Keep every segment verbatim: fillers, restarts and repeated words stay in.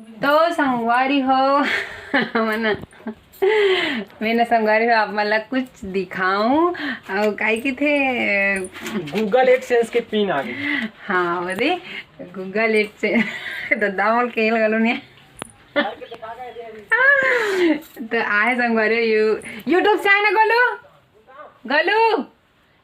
तो संगवारी हो, मैं ना, मैं ना संगवारी हो, आप मन ला कुछ दिखाऊं। अउ काई कथे? Google AdSense के पिन आ गे। हाँ, अरे Google AdSense। ददा मोल खेल गलो ने। तो आए संगवारी हो, यू-, YouTube से आए ना गोलू, गोलू।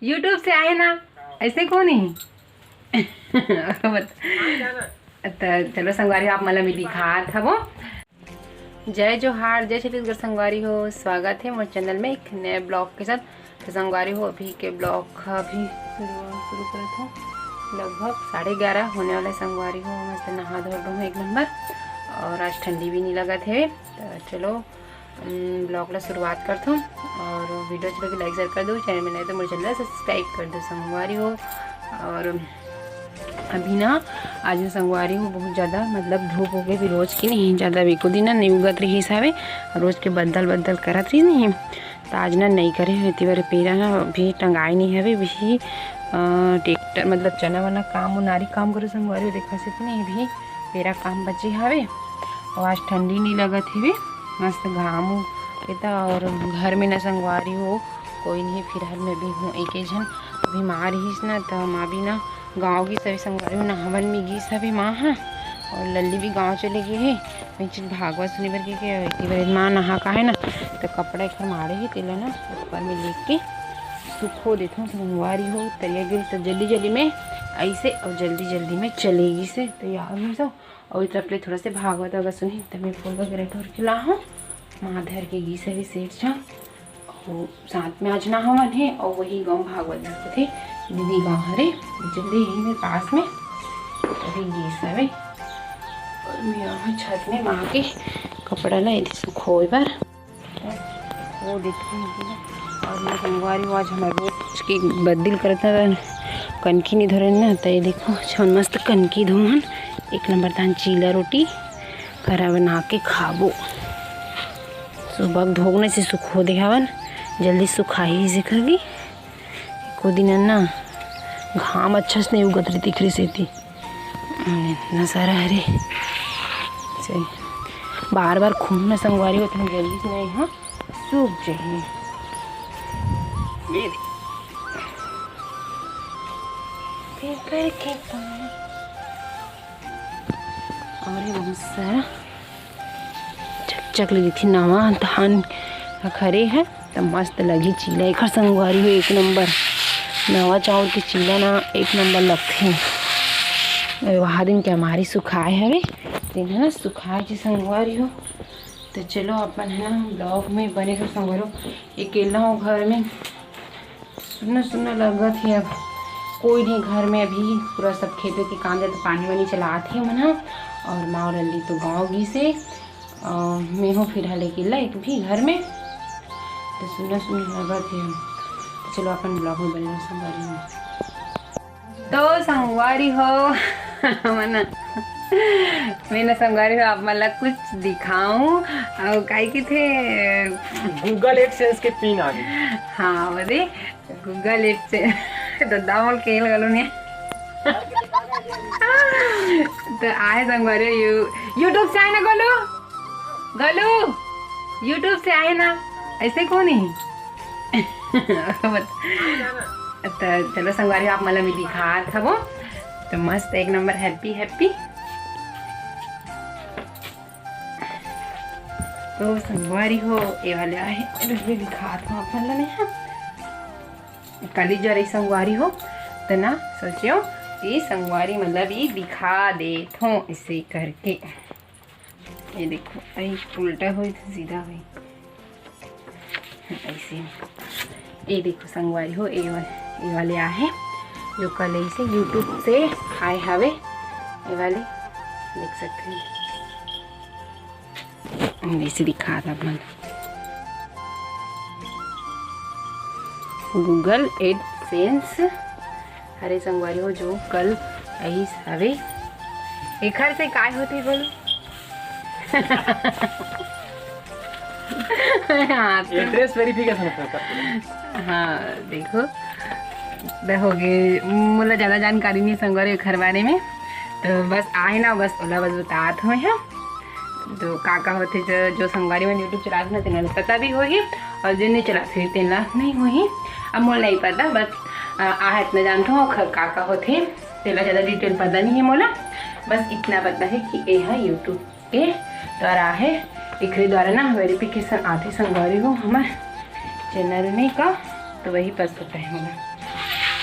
YouTube से आए ना, ऐसे कौन है? त चलो संगवारी हो, आप मन ला मैं दिखात हवो। जय जोहार, जय छत्तीसगढ़ संगवारी हो, स्वागत है मोर चैनल में एक नए ब्लॉग के साथ। तो संगवारी हो, अभी के ब्लॉग अभी शुरू, शुरू करत हो, लगभग साढ़े ग्यारह होने वाला है संगवारी हो। मस्त नहा धो लूँ एक नंबर, और आज ठंडी भी नहीं लगत है। तो चलो ब्लॉग ला शुरुआत करथों, और वीडियो अच्छा लगे लाइक शेयर कर दो, चैनल में नए तो मोर चैनल सब्सक्राइब कर दो संगवारी हो। और अभी ना आज ना संगवारी हो बहुत ज़्यादा मतलब धूप हो गई, भी रोज की नहीं ज़्यादा, एको दिन ना नहीं उगत रहिस हवे, रोज के बदल बदल करत रहिस नहीं, तो आज ना नहीं करे हवे, एती बर पेरा ना अभी टंगाए नहीं हवे, भी ट्रैक्टर मतलब चना वना काम उनारी काम करो संगवारी हो, देखा से तो नहीं भी पेरा काम बचे हवे। और आज ठंडी नहीं लगत हवे, मस्त घाम उगत हे। और घर में ना संगवारी हो कोई नहीं, फिलहाल मैं भी हूँ एक झन। अभी माँ रहिस ना, तो माँ भी ना गाँव गिस हवे संगवारी हो, नहावन में गिस हवे माँ हा, और लल्ली भी गाँव चले गे हे। मैं चीज भागवत सुनी बर के, के एती बर माँ नहा का है ना, तो कपड़ा एकर माड़े हे, तेला ना ऊपर में लेके सुखो देथों संगवारी हो। तरिया गिर तो जल्दी जल्दी में ऐसे और जल्दी जल्दी में चले गिस हे, तो यार मैं सो और इस तरफ ले थोड़ा से भागवत अगर सुनी, तब मैं फूल वगैरह ढोर के ला हूँ। माँ धर के गिस हवे सेठ झन, और साथ में आज नहावन हे, और वही गाँव भागवत भी होथे, दीदी गाँव हरे, जल्दी यही मेरे पास में, अभी गिस हवे। और मैं यहाँ छत में माँ के कपड़ा ला एदे सुखोए बर। वो देखो, और मैं संगवारी हो, आज हमारे रोज की बदल करत ना, कनखी नहीं धरे ना, तो ये देखो, छन मस्त कनखी धोवन, एक नंबर धान चीला रोटी करा बना के खाबो। सुबह धोने से सुखो दे हवन, जल्दी सुखाही से करगी। एको दिन ना घाम अच्छा से नहीं उगत रही, तेखरे सेती। अरे, नजारा हरे। सही। बार बार खून न संगवारी हो, तुम जल्दी से नहीं, हाँ, सूख जाही। ये दे। पेपर के पान। और ये बहुत सारा चकचक ले दिखी, नवा धान ह खरे है, त मस्त लगी चीला। एखर संगवारी हो एक नंबर, नवा चाउर के चीला ना एक नंबर लगथे। अरे वहा दिन के हमारी सुखाए हवे, तेन ह ना सुखाए जी संगवारी हो। तो चलो अपन है ना ब्लॉग में बने रहो संगवारी हो। अकेला हो घर में, सुन्ना सुन्ना लगत हे। अब कोई नहीं घर में, अभी पूरा सब खेत के काम जाता, पानी वानी चलात हे मन ह। और माँ और अली तो गाँव गिस हे, और मैं हूँ फिलहाल अकेला एक भी घर में, तो सुन्ना सुन्ना लगत हे। तो चलो अपन ब्लॉग में बने रहो संगवारी हो। तो संगवारी हो, मन मैं ना संगवारी हो, आप मन ला कुछ दिखाऊं। और काई कथे? Google AdSense के पिन आ गे। हाँ, अरे Google AdSense। ददा मोल खेल गलो ने। तो आए संगवारी हो, यू-, YouTube से आए ना गोलू, गोलू, YouTube से आए ना, ऐसे कौन है? त चलो संगवारी हो, आप मन ला मैं दिखात हवो। तो मस्त एक नंबर happy happy। तो संगवारी हो, ये वाले आहे, रुक, मैं दिखात हूँ आप मन ला, नहीं हाँ? कली जरे संगवारी हो, तो ना सोचो कि संगवारी मतलब ये दिखा देत हूँ इसे करके। ये देखो, ऐ उल्टा होई तो सीधा होई, ऐसे। ये देखो संगवारी हो, ये वाले, ये वाले आहे, जो कल ऐसे YouTube से आए हवे, ये वाले देख सकते हैं। ऐसे दिखा था अपन Google AdSense। अरे संगवारी हो, जो कल आइस हवे, एखर से काय होथे बोलो? हाँ, तो एड्रेस वेरिफिकेशन होता है। हाँ, देखो, द हो गए, मोला ज़्यादा जानकारी नहीं संगवारी एखर बारे में, तो बस आए ना, बस ओला बस बतात हों हम। तो का का होथे, जो, जो संगवारी मन YouTube चलाथे ना, तेन ला पता भी होही, और जो नहीं चलाथे, तेन ला नहीं होही। अब मोला नहीं पता, बस, आ, आ इतना जानथो, का का होथे, तेन ला ज्यादा detail पता नहीं है मोला। बस इतना पता है कि ये है YouTube के द्वारा है, एकरे द्वारा ना verification आथे संगवारी हो हमर channel में का, तो वही पता है मोला।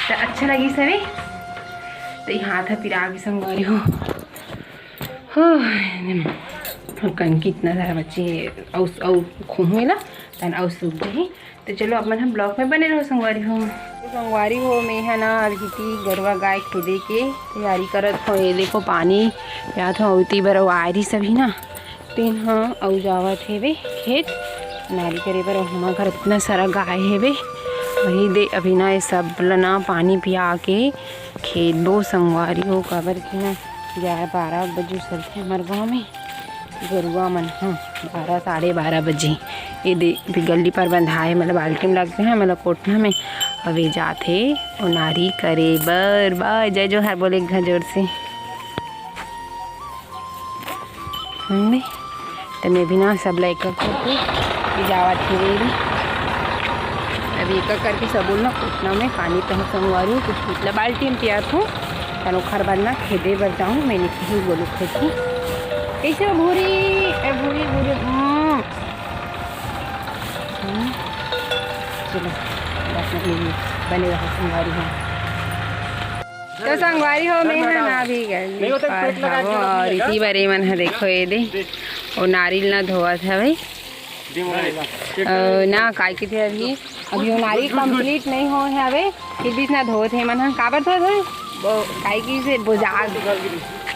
तो अच्छा लगी सभी, तो ये हाथ है पिरा के संगवारी हो। हो, और कंकी इतना सारा बचे हे, अउ, अउ खोहूँ एला, तन अउ सूख जाही। तो चलो, आप मन हम vlog में बने रहो संगवारी हो। तो संगवारी हो, मैं है ना अभी ती गरवा गाय खेदे के तैयारी करत हो। ये देखो, पानी पियात हो, अउती बर अउ आयरी सभी ना, तेन ह अउ जावत हेवे खेत नारी करे बर। अउ हमर घर इतना सारा गाय हेवे, वही दे अभी ना ये सब ल ना पानी पिया के खेदबो संगवारी हो, काबर कि ना ग्यारह बारह बजे चलथे हमर गाँव में गरुआ मन ह, बारह साढ़े बारह बजे। ये दे भी गल्ली पर बंधाए, मतलब बाल्टी में लगते हैं, मतलब कोठना में। अभी जाथे ओ नारी करे बर। बा जय जोहार बोले एक घ जोर से। हम्म, तो मैं भी ना सब ला एक एक करके जावत हेवे रे। अभी एक एक करके सब ना कोठना में पानी पहुँच संगवारी, कुछ पिछला बाल्टी में पियात हूँ, तन ओखर बाद ना खेदे बर जाऊँ, मैं निकलूँ बोलू खेती। कैसे हो भूरी? ए भूरी, भूरी, हम्म। हम्म। चलो, बस नहीं, बने रहो संगवारी हो। तो संगवारी हो, मैं ह ना अभी गई नहीं होता, पेट लगा के और इसी बार ये मन ह देखो, ये दे, वो नारियल ना धोवत है भाई। अ, ना, काय के थे अभी, अभी वो नारी complete नहीं हो है अबे, फिर भी इतना धोत है मन, हाँ, काबर धोत है? वो काय की से बोजाग,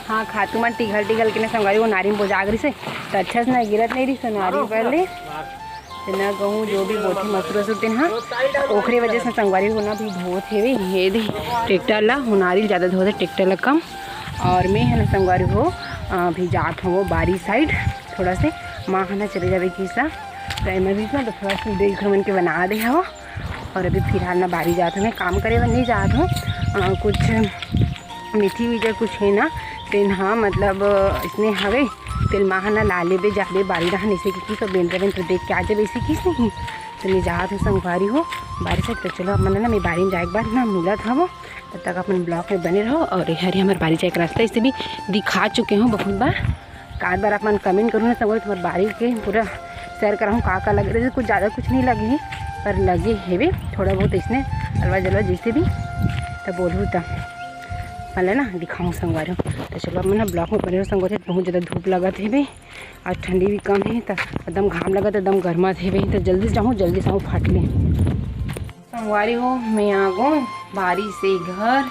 हाँ, खातू मन टिघल टिघल के ना संगवारी वो नारी में बोजाग रही से, तो अच्छा से ना गिरत नहीं रही से नारी पर ले। तो ना गहूँ जो भी बोथे मसूर वसूर तेन, हाँ, ओखरे वजह से संगवारी हो ना भी धोत है, ये दे ट्रैक्टर ला, वो नारी ज़्यादा धोत है, ट्रैक्टर ला कम। और मैं है ना संगवारी हो, अ, अभी जात हूँ वो बारी side, थोड़ा से माँ है ना चले जावे किसा, तो एमरजेंसी में तो थोड़ा सा देख मन के बना दे हव। और अभी फिलहाल ना बारी जात हूँ, मैं काम करे बर नहीं जात हूँ। अ, कुछ मेथी बीजा कुछ है ना, तेन हाँ मतलब इसने हवे, तेल माँ ना ला लेबे जाबे बारी रहन ऐसे की, तो बेंद्रा बेंद्रा देख के आ जाबे ऐसे किस नहीं। तो मैं जात हूँ संगवारी हो बारी से। तो चलो, अपन ना मैं बारी में जाए के बाद ना मिलत हव, तब तक अपन vlog में बने रहो। और ये हरे हमारे बारी जाए के रास्ता, इसे भी दिखा चुके हूँ बहुत बार। काट बार आप मन comment करूँ ना संगवारी, तुम्हारे बारी के पूरा share कराऊँ का का लगे। जैसे कुछ ज़्यादा कुछ नहीं लगे है, पर लगे हेवे थोड़ा बहुत इसने अलवा जलवा जैसे भी, तो बोलूँ तो मतलब ना दिखाऊँ संगवारी। तो चलो, अब मैं ना vlog में बने रहो संगवारी, बहुत ज़्यादा धूप लगत हेवे और ठंडी भी कम है, तो एकदम घाम लगत, एकदम गर्मा हेवे, तो जल्दी से जाऊँ, जल्दी से आऊँ फट ले। संगवारी हो, मैं आ गो बारी से घर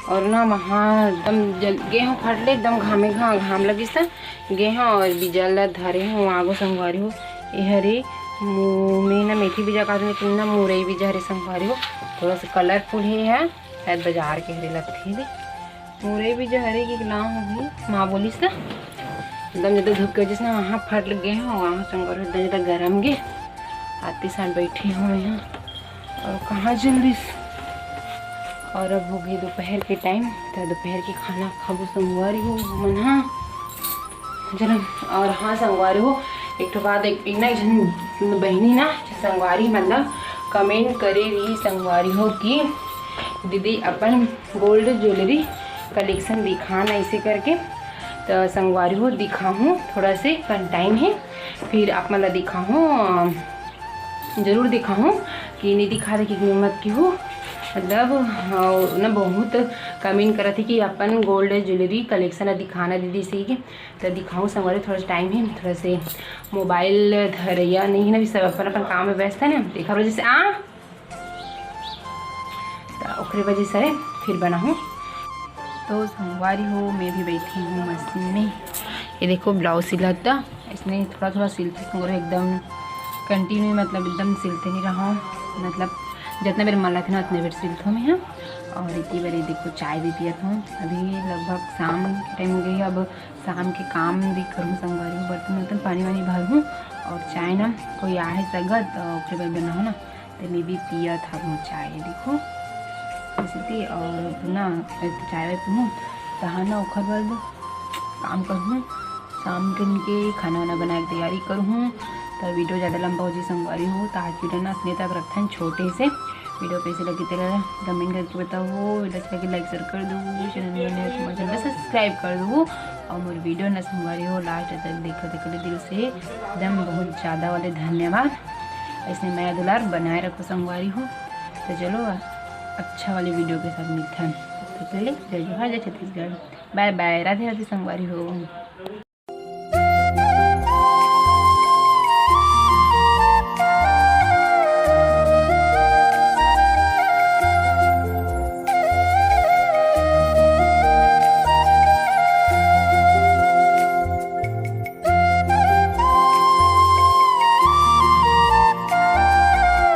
और ना वहाँ एकदम जल गे हूँ फट ले, एकदम घामे घा घाम लगिस त गे हूँ और बीजा ला धरे हूँ। आ गो संगवारी हो, ये हरे मु-, मैं ना मेथी बीजा काटूँ, लेकिन ना मुरई बीजा हरे संगवारी हो, थोड़ा सा colourful है, है शायद बाजार के हरे लगथे दे। मुरई बीजा हरे के नाम होही, माँ बोलिस ना, एकदम ज्यादा धूप के वजह से ना वहाँ फट लग गए हैं, वहाँ संगवारी हो एकदम ज्यादा गरम गे। आते साथ बैठे हुए हैं और कहाँ जल्दी से। और अब हो गई दोपहर के time, तो दोपहर के खाना खाबो संगवारी हो मन, हाँ। चलो, और हाँ संगवारी हो, एक ठो बात, एक, एक ना एक झन बहिनी ना संगवारी मतलब comment करे रही संगवारी हो कि दीदी अपन gold jewellery collection दिखा ना ऐसे करके। तो संगवारी हो दिखाहूँ, थोड़ा से कन time है, फिर आप मन ला दिखाहूँ, अ, जरूर दिखाहूँ कि नहीं दिखा दे कि मत की हो। मतलब हाँ, ना बहुत comment करत है कि अपन gold jewellery collection ला दिखाना दीदी से के। तो दिखाऊँ संगवारी, थोड़ा सा time है, थोड़ा से mobile धरैया नहीं है ना, अभी सब अपन अपन काम में व्यस्त है ना, देखा वजह से आ तो ओकरे वजह से फिर बनाहूँ। तो संगवारी हो, मैं भी बैठी हूँ मशीन में। ये देखो blouse सिलत था, इसने थोड़ा थोड़ा सिलते संगवारी, एकदम continue मतलब एकदम सिलते नहीं रहा, मतलब जितना बेर मन लगथे ना उतने बेर सिलथो मैं, हाँ। और इतनी बार ये देखो चाय भी पियत हूँ, अभी लगभग शाम के time हो गई है। अब शाम के काम भी करूँ संगवारी हो, बर्तन उर्तन पानी वानी भरूँ और चाय ना कोई आहे सगत तो ओकरे बर बनाऊँ ना। तो मैं भी पियत हूँ चाय, देखो ऐसे थी। और ना चाय वाय पीऊँ तहाँ ना ओखर बाद काम करूँ। शाम दिन के खाना वाना बनाए के तैयारी करहूँ। तो वीडियो ज़्यादा लंबा हो जी संगवारी हो, तो आज वीडियो ना असने तक रखथन छोटे से। वीडियो कैसे लगी तेला कमेंट करके बताओ, वीडियो अच्छा लगे लाइक शेयर कर दो, चैनल में नए हो तो मोर चैनल सब्सक्राइब कर दो। और मोर वीडियो ना संगवारी हो लास्ट तक देखो, देखो ले दिल से एकदम बहुत ज़्यादा वाले धन्यवाद। ऐसे मया दुलार बनाए रखो संगवारी हो। तो चलो अच्छा वाले वीडियो के साथ मिलथन। तब तक के लिए जय जोहार, जय छत्तीसगढ़, बाय बाय, राधे राधे संगवारी हो।